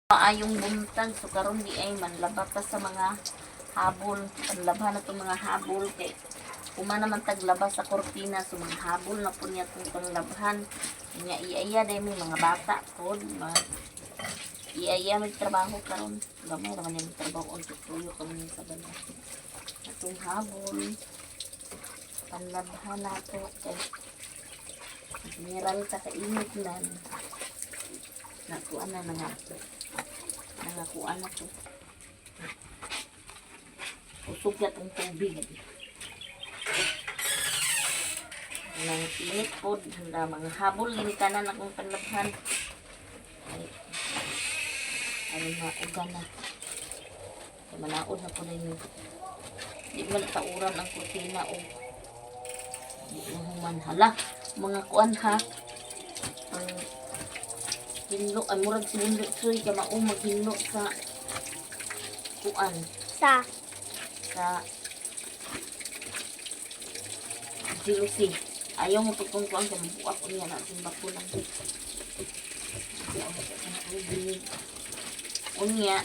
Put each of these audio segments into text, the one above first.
Maayong buntag. So karon di ay manlaba ta sa mga habol. Panlabhan na itong mga habol kay uma naman taglaba sa kortina, so mga habol na po niya itong panglabhan. Nya iaya dahil may mga bata pod, mga iaya may trabaho karon. Gamay raman yung trabaho on tuyo kami sa balay. Atong habol panlabhan nato kay general ta kainit nan. Nakuan na nga. Nangakuan na to. Usog na tong tubig. Nang init po, handa mga habol, gini tanan akong panlabhan. Ay, ano mauga na. Kay manaod na po na yun. Di man tauran ang kurtina o di mahuman. Hala, mga kuan ha. Ang hinlo, ay murag si Hinlo Tsoy, kay mao maghinlo sa kuan Sa sa jealousy. Ayaw mo pagkong kuan kay mabuak unya na simba ko lang. Unya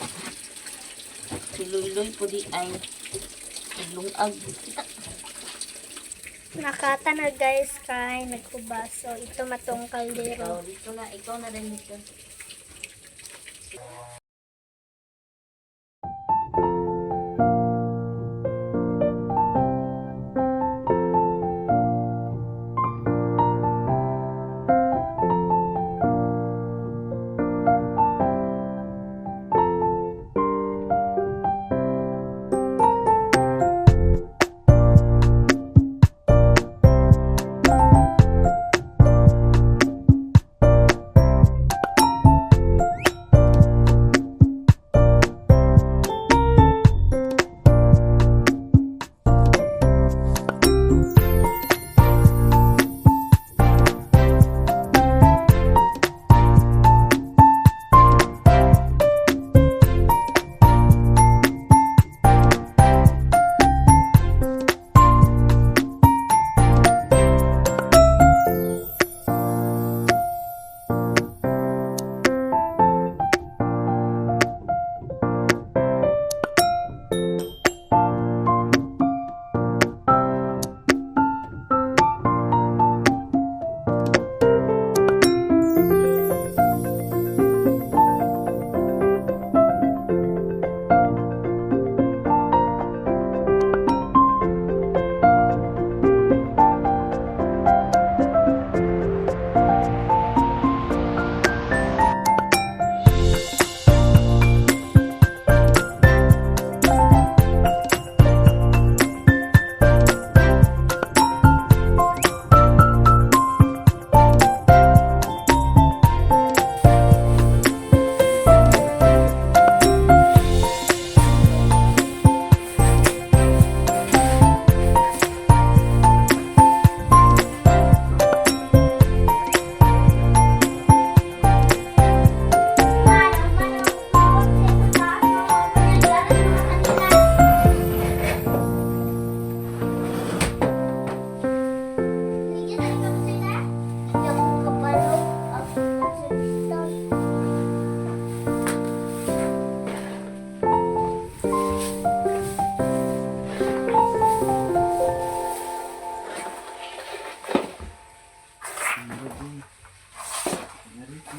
si Luyloy po di ay naglungag. Kita Nakata na, guys, kay naghuba. So ito matong ikaw kaldero. dito na, ikaw na rin dito.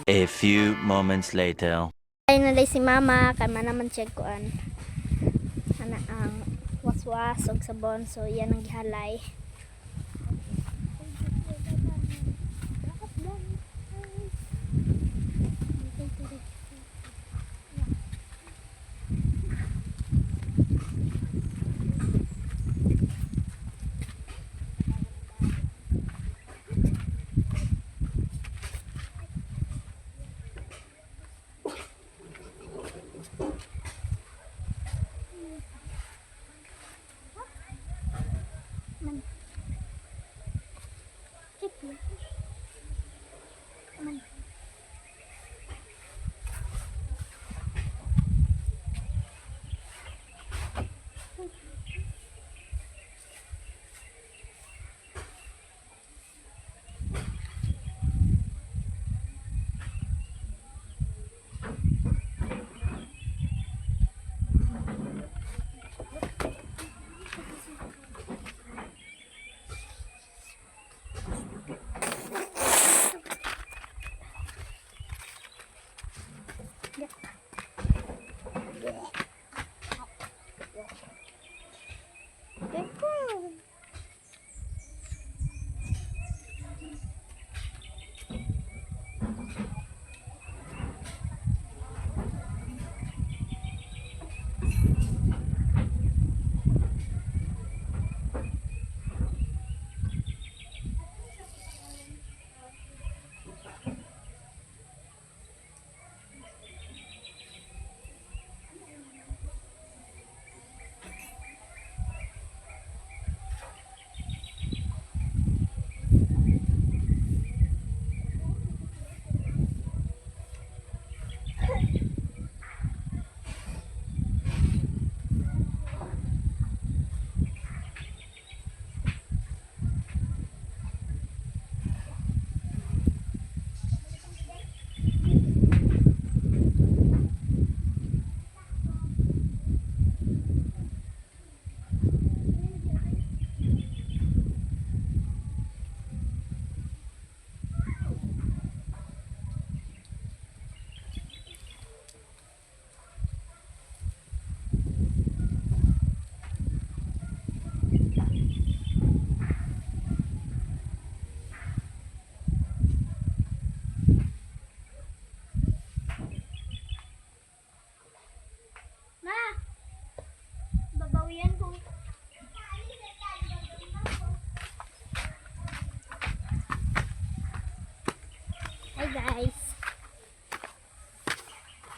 A few moments later. Ay na si mama kay man naman siya kuan. Ana ang waswas og sabon, so yan ang gihalay.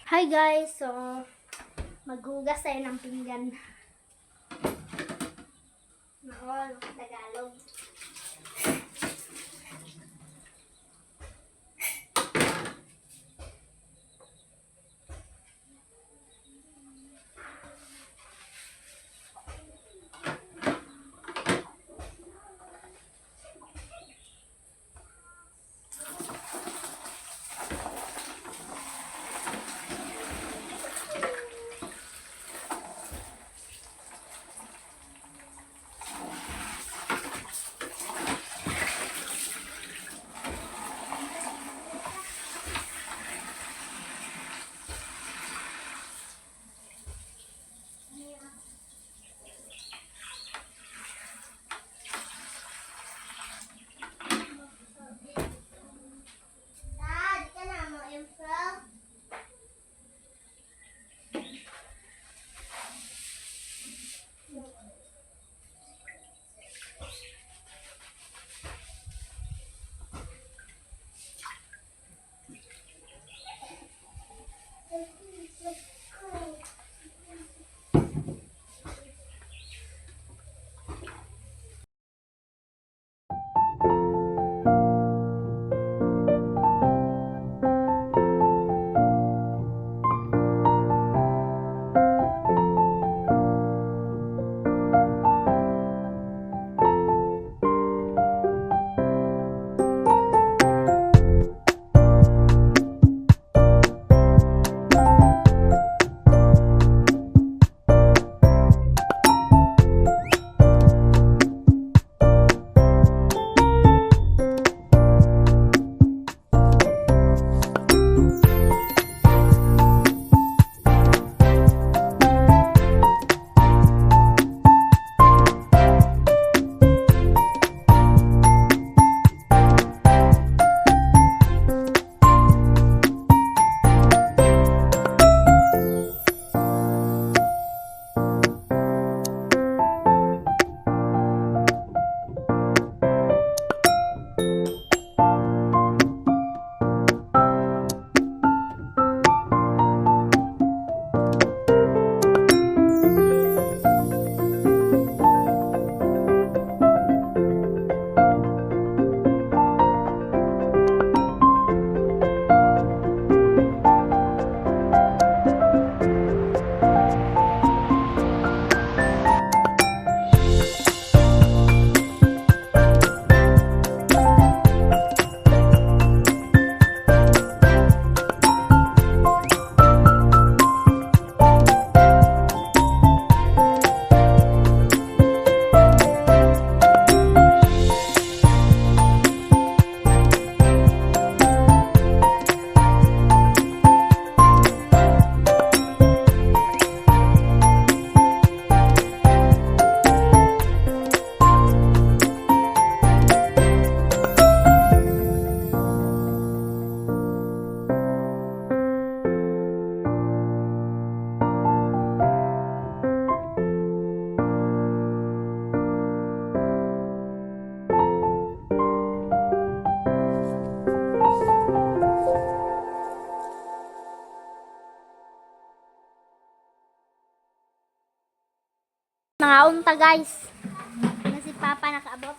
Hi guys, so maghugas tayo ng pinggan. Noon, Tagalog. Dad, ka na mo improve? Mga unta guys. Na si Papa nakaabot.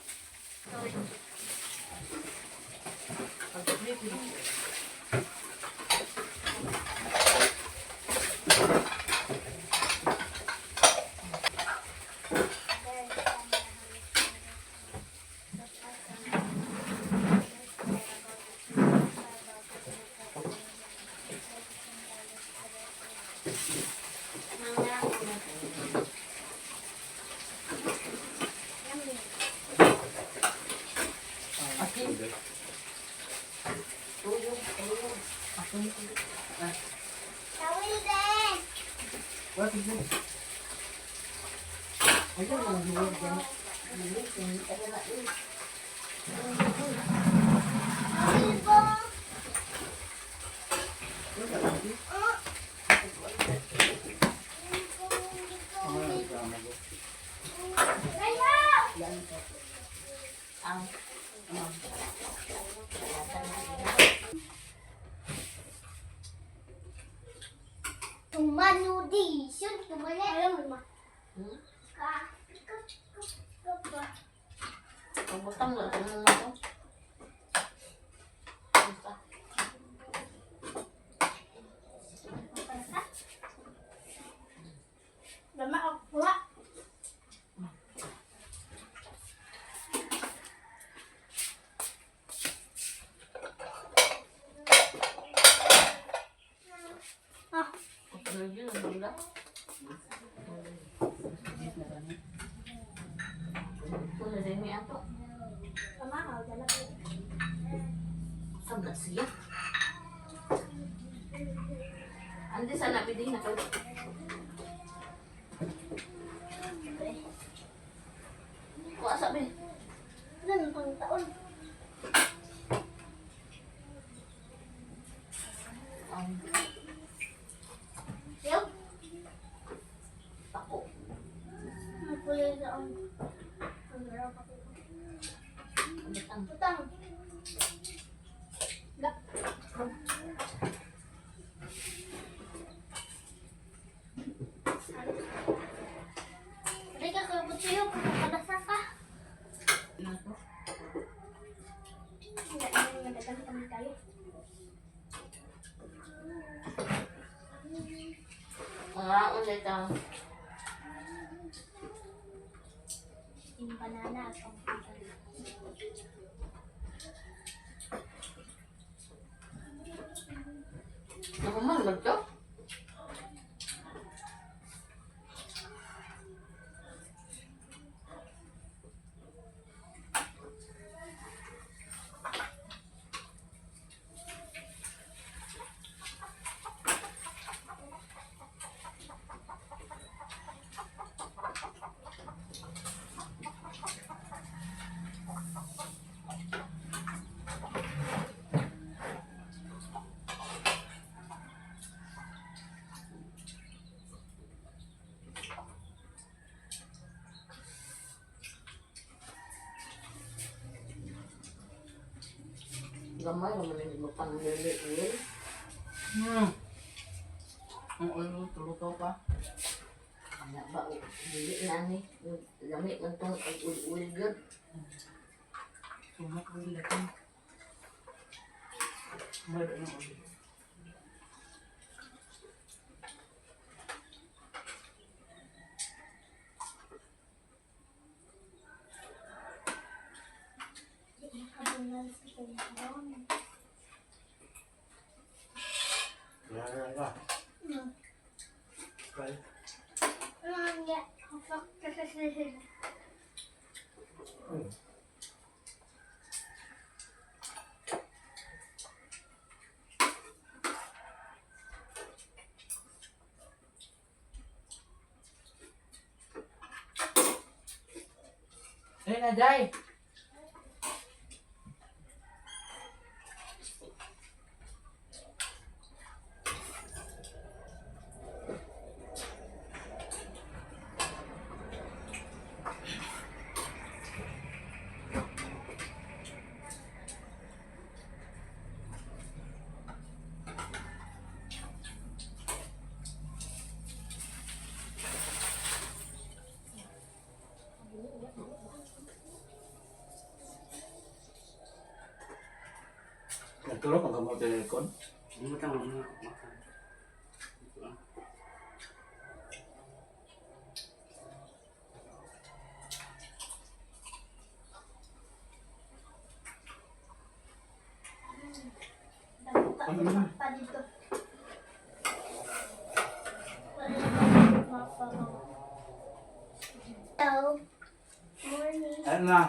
Tawil din! Tawil po! Kaya! Ang Tumanudisyon, tumali. Alam mo ma. Hmm? Ka, ka, ka, ka, ka. Pagbutang na ito muna ko. Basta. Mama, ako kuha. Ah, Medyo nagula. Ito na rin may ato. Mama, ako dala ko. Saan na siya? Andi sana pwede na kayo. Kuha sabi. Ano pang taon? Ang Yo, pako. magkulay na ang ang garaw pa ko. Ang batang. Utang. Ga. Hindi ka kabutsiyo, pagkakalasa ka. Ano? Hindi naman nadagan kami tayo. Ang raon na ito. Yung banana at ang Nakuman ba ito? Gamay naman yung butang lili. Ang ulo, tuluto pa. Ano ba? Dili na ni. Lami man tong ul-ul gud. Sumak ang latin. Meron ng ulo. Nakabunan sa kanya. Wala ka. Okay. Ano Ayun na, Jai! Nagtulog ang gamot ng aircon. Hindi mo tama mga makan. Ito ah. Pa dito. Hello. Morning. Ayun na.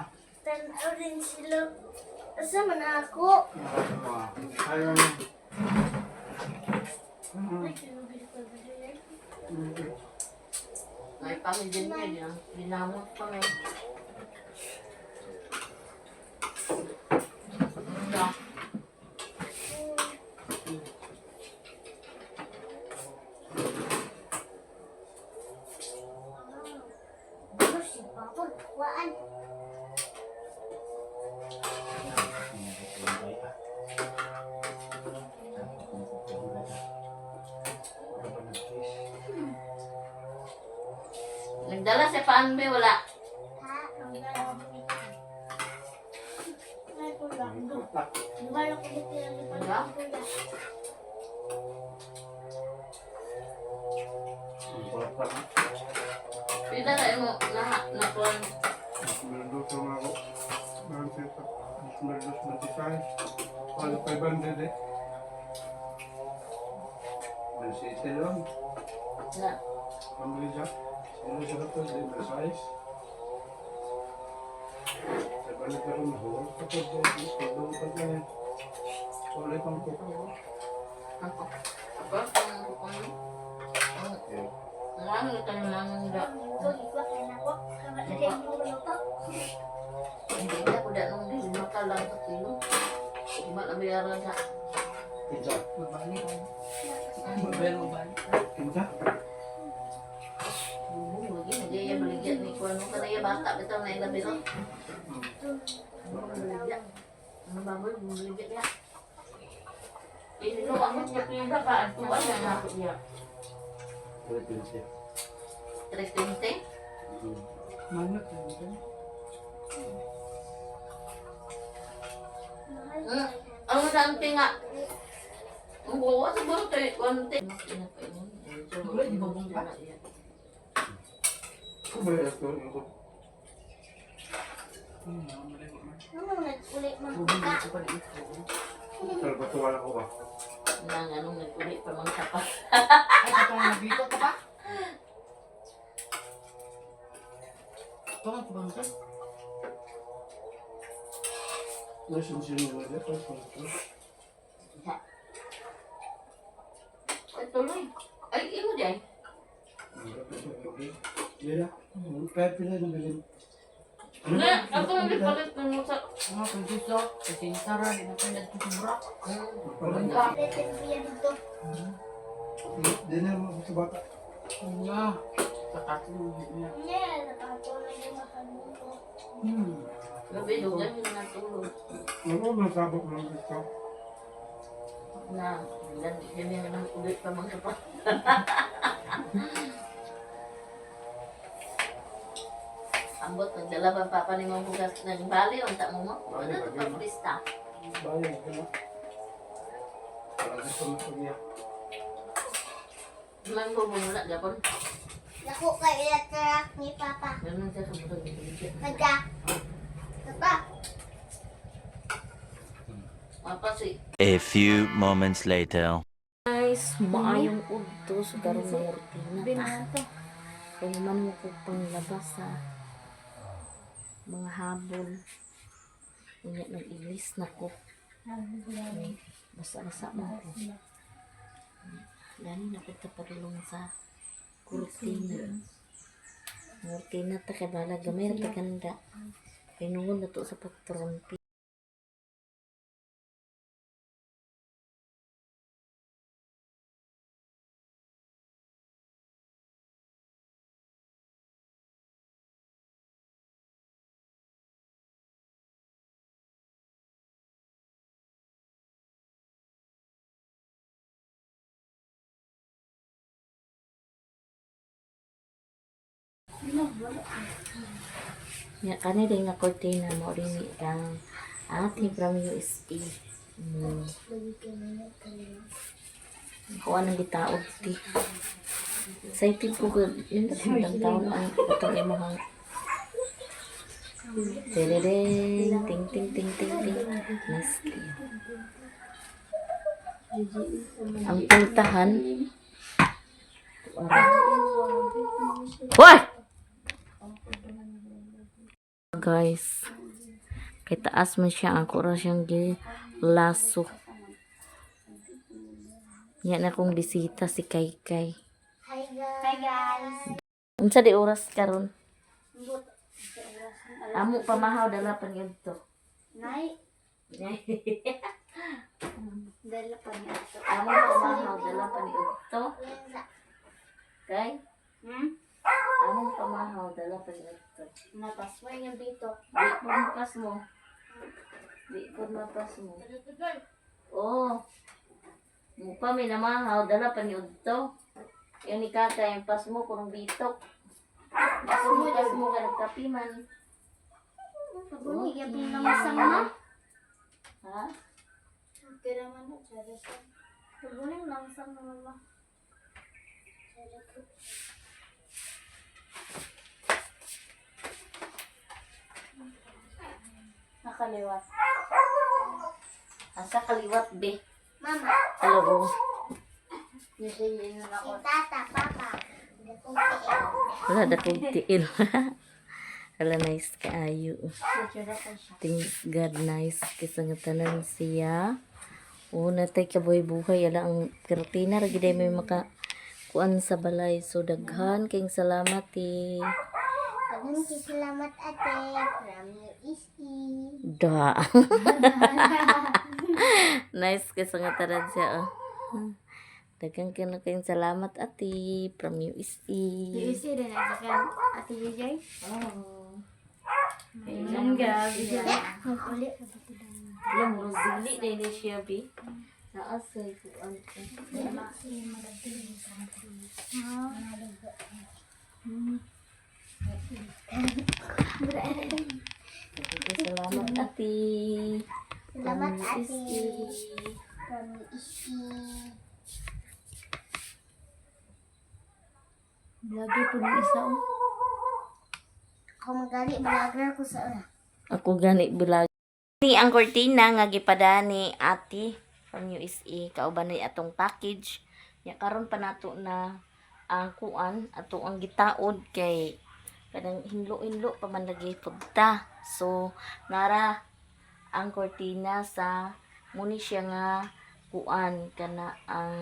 Tanaw rin sila. Asa man ako? Ayun. May pamilya niya yan. Dinamot pa ngayon. Ito. Ano si Papa? Kuhaan. Nagdala siya paan be, wala. Diba? Pila na mo na na kuan. Meron sa mga ako. Meron siya. Meron sa 26. Wala 500 eh. May sita yun. Na. Ang bili siya. Sino siya ito? Di ba size? Sabi ko rin, mahulog ka pa doon. Mahulog ka pa doon. Wala pang kuko. Ako. Ako ang kuan. Lang ito lang da. Hindi na ko da nung lima ka lang sa kilo. Lima na bayaran sa. Kinsa? Kinsa? Bubo lagi nagaya baligya ni kuan mo kanaya bata bitaw na ila biro. Baligya. Ano ba mo baligya niya? Ini no ang niya pila pa ang tuwa na na niya. 320. 320. Ang dante nga. Ang buwa sa buto eh, konti. Kumaya ito. Ito. Salbatuan ako ba? Nang anong naguli pa mga tapat. Ay, katong nabito ka pa? Tungo pa ba ito? Nasin sino na dito. Ay, tuloy. Ay, imo di ay. Dila. Kaya pila na bilin. Nga, ako nang gipalit ng mo sa... Mga kung kasi sara, di na kayo nagsusubra. Di na mo sa bata. Nga. Sakatulog niya. Gabi, dugan yung natulog. Ano masabok ng gusto? Na, ilan, yan yung nang ulit pa mga tapat. Ambot, nagdala pa papa ni mong bugas ng bali, unta mo mo. Bali, Ano ito bali, pa ma. prista? Bayan, gano'n. Parang gusto mo pag niya. Man ko muna, gapon. Naku kay electric ni Papa. Ganun siya sa buto ni Bridget. Pagka. Papa. Mapa si A few moments later. Guys, maayong udto sa karong mortina ta. Kung man mo ko panglabas sa mga habol. Unya nag-ilis na ko. Basa-basa mo ko. Gani na ko tapadulong sa kurtina. Kurtina ta kay bala gamay ra ta ganda. Pinungon na to sa patron. Nya kani din nga cortina mo rin ni ang ate from USA. Kuha ng gitaod ti. Excited ko gud. Yun ang taon ang itong imong Terereng, ting ting ting ting ting. Nice kayo. Ang pultahan. Hoy! Guys, kay taas man siya ang kura siyang gi laso. Yan akong bisita si Kaykay. Hi guys. Hi guys. Unsa di oras karon? Amo pamahaw dala pa ngadto. Nay, dala pa niya ito. Amo pamahaw dala pa niadto. Kay Hmm? Amo pamahaw dala pa niadto. Napasway nga dito. Di po mapas mo. Di po mapas mo. Oh. Mupa may namahaw dala pa niadto. Yung ni kaka yung pas mo kurong bitok. Sumudas mo ka nagkapi man. Paguni gyapon lamasang ma. Ha? Paguni lamasang na mama. Nakaliwat. Asa kaliwat be? Mama. Hello. Si tata, papa. Dakong tiil. Wala na kong tiil. Wala, nice kaayo. Thanks God, nice. Kisa nga tanan siya. Oo, natay kabuhay-buhay. Ala, ang kartina, ragi day may maka kuan sa balay. So, daghan. Kayong salamat eh. Daghang kay salamat ate from USA. Da. Nice kaysa nga tanan siya. Oh. Daghan kayo na kayong salamat ate from USA. USA din ate kan ate Jejay. Oh. Gabi. Maguli. Alam mo, zili na yun siya, bi. Naasay ko ang Salamat ate. Salamat From ate USA. from USA. Lagi po ng isa oh. Ako magali vlogger ko sa una. Ako gani bulag. Ni ang kortina nga gipadani ate from USA kauban ni atong package. Nya karon pa nato na ang kuan ato ang gitaod kay kanang hinlo-hinlo pa man lagi pud ta. So nara ang kortina sa muni siya nga kuan kana ang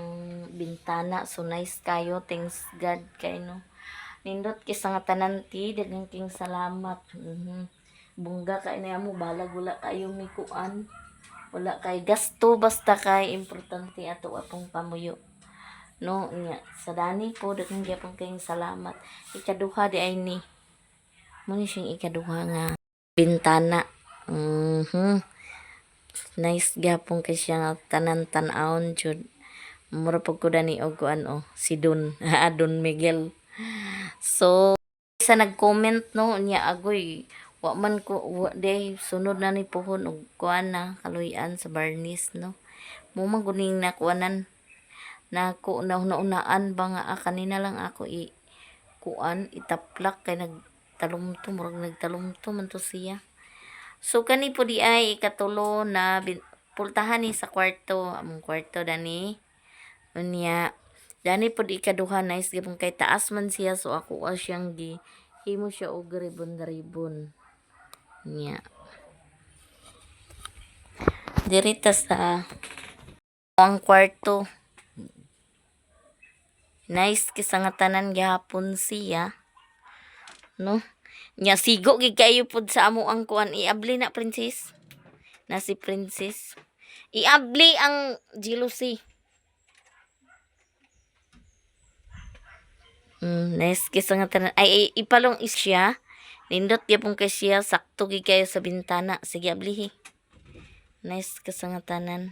bintana. So nice kayo, thanks God kay no. Nindot kisa nga tanan ti, daghang king salamat. Bungga kay na mo balag wala kayo mi kuan. Wala kay gasto basta kay importante ato atong pamuyo. No nya sa dani po daghang gyapon kayong salamat. Ikaduha di ay ni. Mo ni siyang ikaduha nga bintana. Nice gyapon kay siya nga tanan tan-awon jud. Mura pag ko dani og kuan oh, si Don, Don Miguel. So sa nag-comment no niya agoy wa man ko wa, day sunod na ni puhon og kuan na kaluy-an sa Barnis no. Mo man guning nakuanan nako na unaan ba nga ah, kanina lang ako i kuan itaplak kay nagtalumto murag nagtalumto man to siya. So kani po di ay ikatulo na pultahan ni sa kwarto, among kwarto dani. Unya dani pod ikaduha nice gipon kay taas man siya so ako siyang gi himo siya og ribbon ribbon. Nya. Diri ta sa ang kwarto. Nice kisa nga tanan gihapon siya. No? Nya sigo gid kayo pod sa amo ang kuan iabli na princess. Na si princess. Iabli ang jealousy. Nice kisa nga tanan. Ay, ay ipalong is siya. Nindot gyapon kay siya sakto gid kayo sa bintana. Sige ablihi. Nice kisa nga tanan.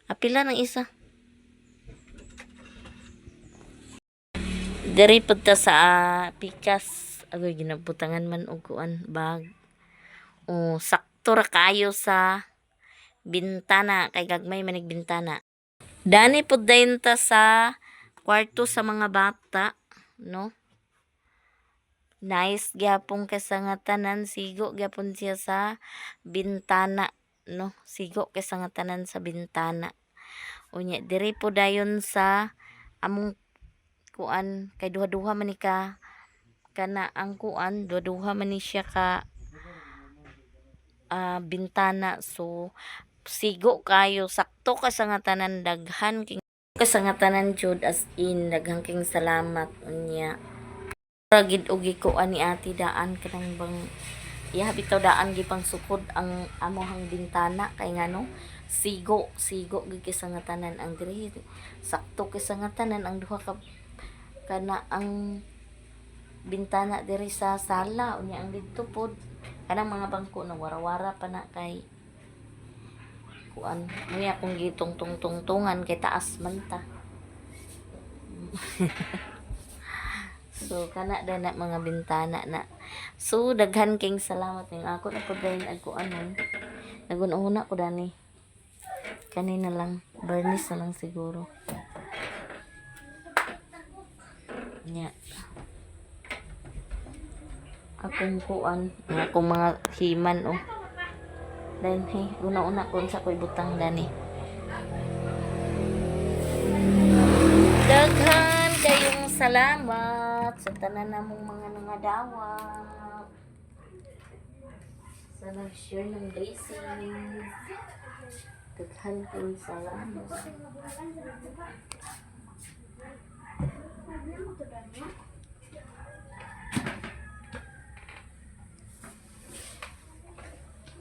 Apila ng isa. Diri pud ta sa pikas. Agoy ginabutangan man og kuan bag. O sakto ra kayo sa bintana kay gagmay manig bintana. Dani pud dayon ta sa kwarto sa mga bata, no? Nice gyapon kay sa nga tanan sigo gyapon siya sa bintana, no? Sigo kay sa nga tanan sa bintana. Unya diri po dayon sa among kuan kay duha-duha man ni ka kana ang kuan duha-duha man ni siya ka bintana, so sigo kayo sakto ka sa nga tanan daghan king ka sa nga tanan jud, as in daghan king salamat. Unya ra gid og gikuan ni ate daan kanang bang iya bitaw daan gipang sukod ang amohang bintana kay ngano sigo sigo gid kay sa nga tanan ang diri sakto kay sa nga tanan ang duha ka kana ang bintana diri sa sala. Unya ang didto pod kanang mga bangko na warawara pa na kay kuan muya kung gitungtong-tungtungan kay taas man ta. So kana da na mga bintana na. So daghan king salamat ning ako na pud dayon ag kuanon. Nagun-una ko dani. Kanina lang, varnish na lang siguro. Nya. Akong kuan, nga akong mga himan oh. Then hey, una-una ko sa ko'y butang dani. Daghan kayong salamat sa tanan namong mga nangadawat. Sa nag-share ng blessings. Daghan kayong salamat.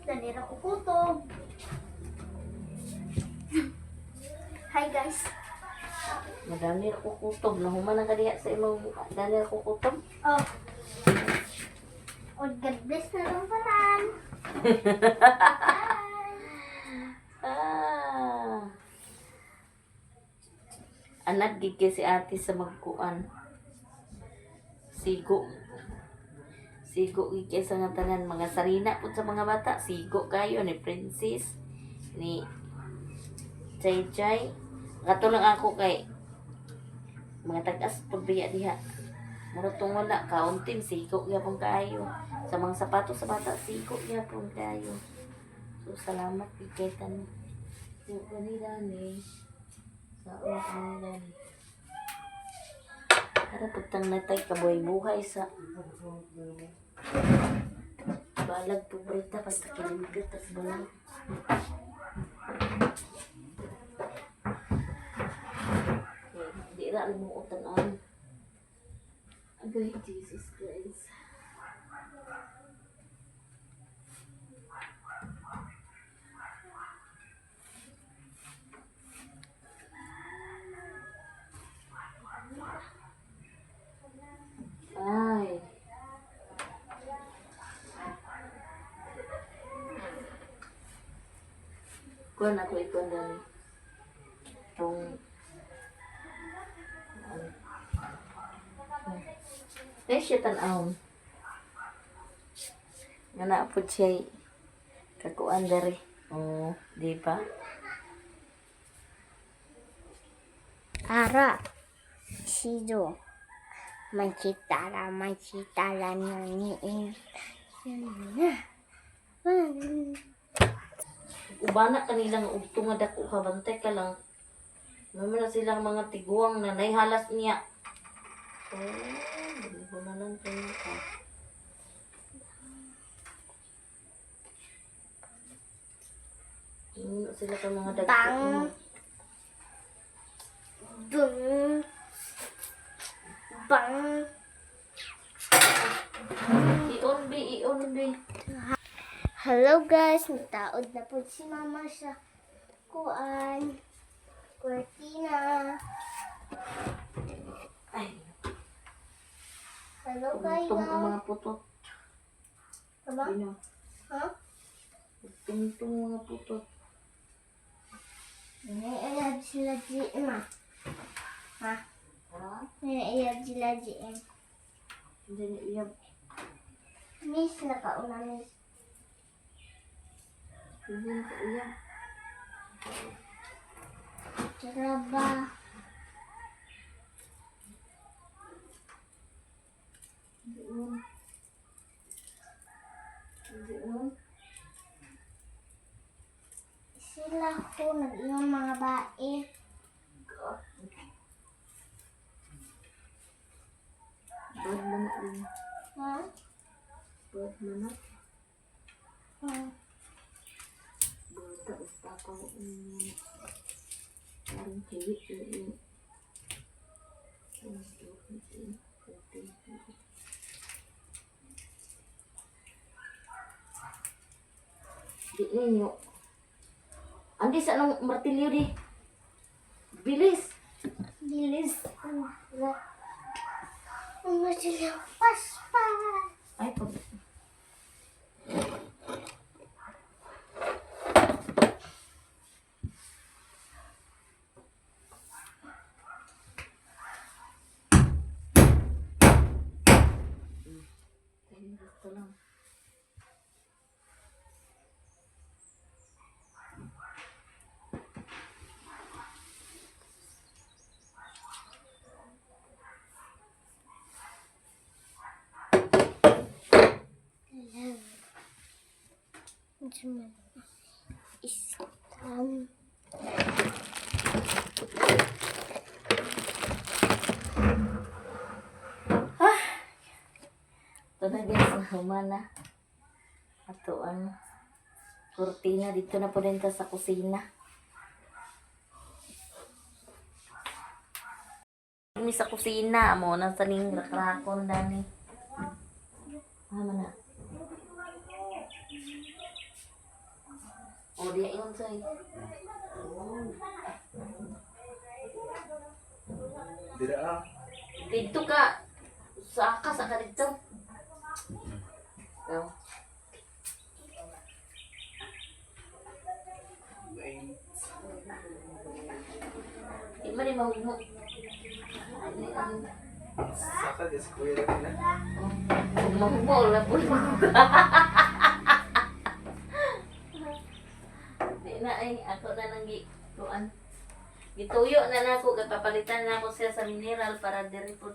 Danira ko kutob. Hi guys. Madami ra ko kutob. Nahuman na ka diha sa imong dani ra ko kutob. Oh. Oh, God bless na lang tanan. Ah. Anak gid kay si ate sa magkuan. Sigo. Sigo gid kay sa nga tanan mga sarina pud sa mga bata. Sigo kayo ni Princess ni Chay Chay. Katulong ako kay mga tag-as pud biya diha. Mura tong wala kauntim sigo gyapon kaayo. Sa mga sapatos sa bata sigo gyapon kaayo. So salamat gid kay tanan. Yung kanila ni sa una kanila ni. Para pagtang natay kabuhay-buhay sa balag pobreta basta kilimpyo tas balag. Okay, di ra limuotan ang Agay, Jesus Christ. Ay. Kuan ako ikuan dani. Tong Eh, siya tan-awon. Nga na po siya kakuan dari. Oo, di ba? Ara. Sido. Manchitara, manchitara, nani in. Ubana kanilang ugto nga dako ka bantay ka lang. Mama na silang mga tiguang na naihalas niya. Oh, ko na lang kayo ka. Ano sila ka mga dagko. Bang. Bung. Bang. I-on be, i-on be. Hello guys, nataod na po si mama sa kuan. Cortina. Ay, Hello guys. tungtong ang mga putot. Aba? Sino? Ha? Tungtong mga putot. Naiayab sila GM ah. Ha? Ha? Naiayab sila GM. Hindi na iyab. Miss, nakauna miss. Hindi na iyab. Traba. Hindi mo. Hindi mo. Sila ko nag-iwan mga bae. Bad man na. Ha? Bad man na. Hmm. Bata, papa ko. Parang hiwi. Hiwi. Di ninyo. Andi sa anong martilyo di? Bilis! Bilis. Ano sila? Paspas. Ay, pag... Sige, gusto lang. Isang. Ito na guys, humana. Ato ang kurtina. Dito na po din ta sa kusina. Kami sa kusina mo, nasa ning rakrakon dani. Tama na. O, diya yun, soy. Dira ah. Dito ka. Sa akas, ka dito. No. Di man ni mahugmo. Saka dis kuya lang na. Huwag mahugmo, wala po Di na ay, ako na nang gi, kuan. Gituyo na na ako, kay papalitan na ako siya sa mineral para diri po.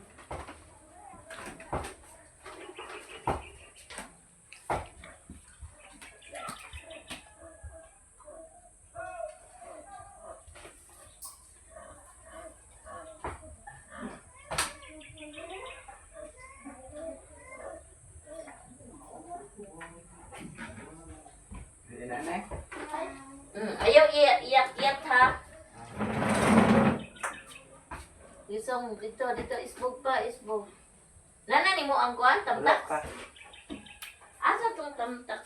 Di na na. Ayaw iyak iyak iyak ha. Isong dito dito isbog pa isbog. Nana nimo ang kuan Wala tamtax. pa. Asa tong tamtax?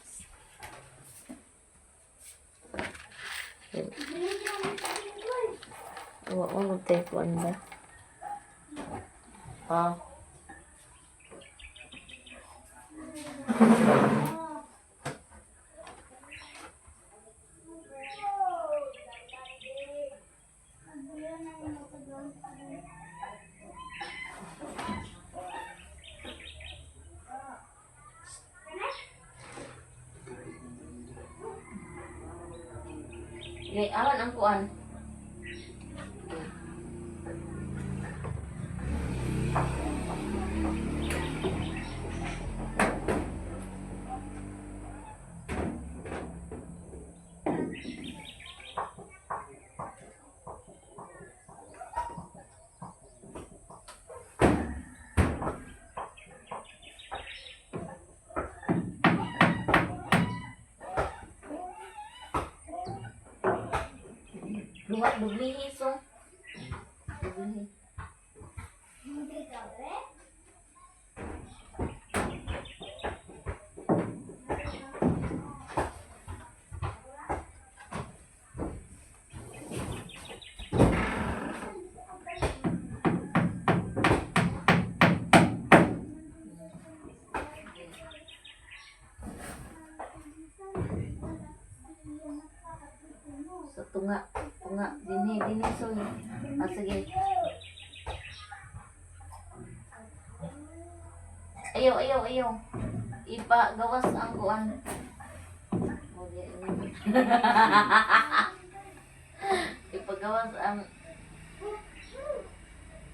Wa mo magtay kuan ba? Ah. Gay awan ang kuan. Duha dublihi so. Dublihi. Sa tunga, tunga dinhi dinhi soy. Ah, sige. Ayaw, ayaw, ayaw. Ipagawas ang kuan. Oh, di, ayun. Ipagawas ang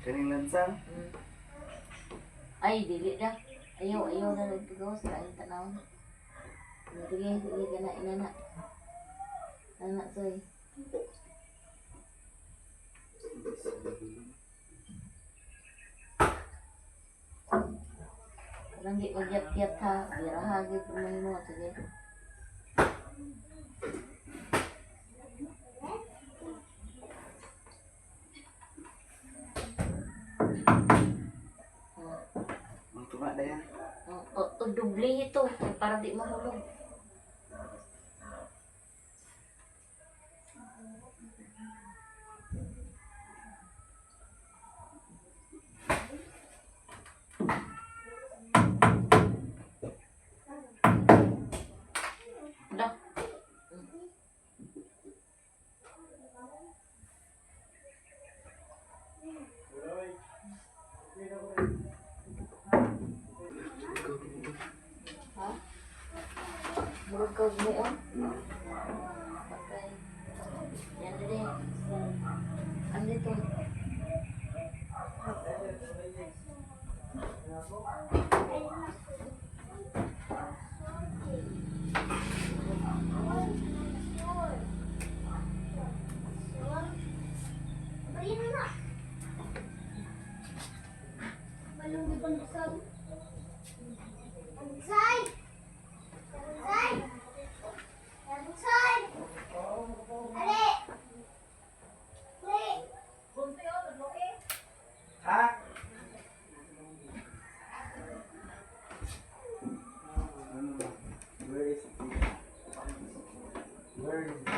Kaning lansang. Ay, dili na. Ayaw, ayaw na nagpagawas. Kain tanawon. Sige, sige ka na, inana. Nana, soy. Parang di magyat-yat ha. Biraha, gid mo mo. Sige. Oh. Ang tunga na yan. Oh, oh, doble ito para di mahulog. Dah. Pagkagmuon. Patay. Yan din. Ano dito? Ha? Ano ba? Where is it? Where is it?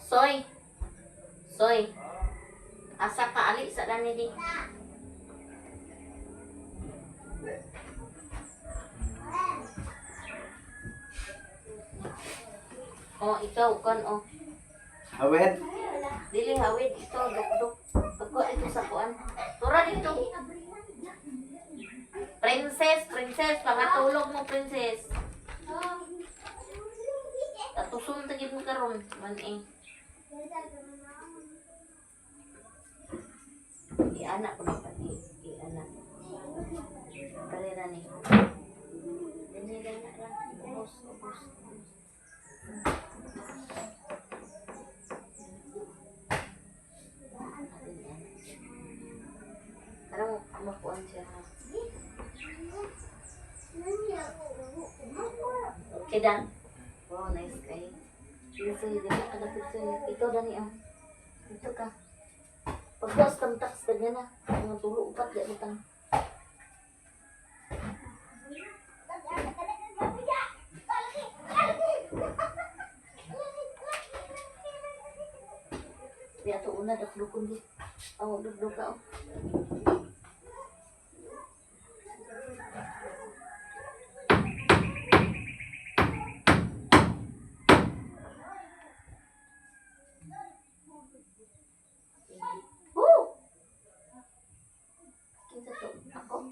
Soy. Soy. Asa ka ali sa dani di. Oh, ikaw kon oh. Awet? Dili hawid ito dukduk. Pagko ito sa kuan. Tura dito. Princess, princess, pangatulog mo princess. Katusun ta gid mo karon man eh. Iana ko na pati. Iana. Kali na ni. Dili lang na lang. Ubos, ubos, ubos. Parang makuan siya ha. Okay dan. Wow, nice kay. Sige, sige, dali ka dapit sa'yo. Ikaw dani ah. Dito ka. Pagbukas tamtax ka na. Mga tulo upat di butang. Di ato una dakdukon di. Aw dukduk ka oh. Oh! Kinsa to? Ako?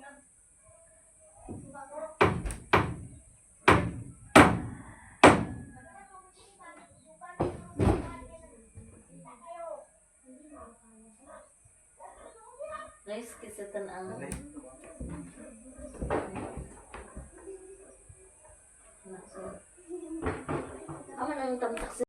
Nice kisa tan-ang. Aman ang tamtak.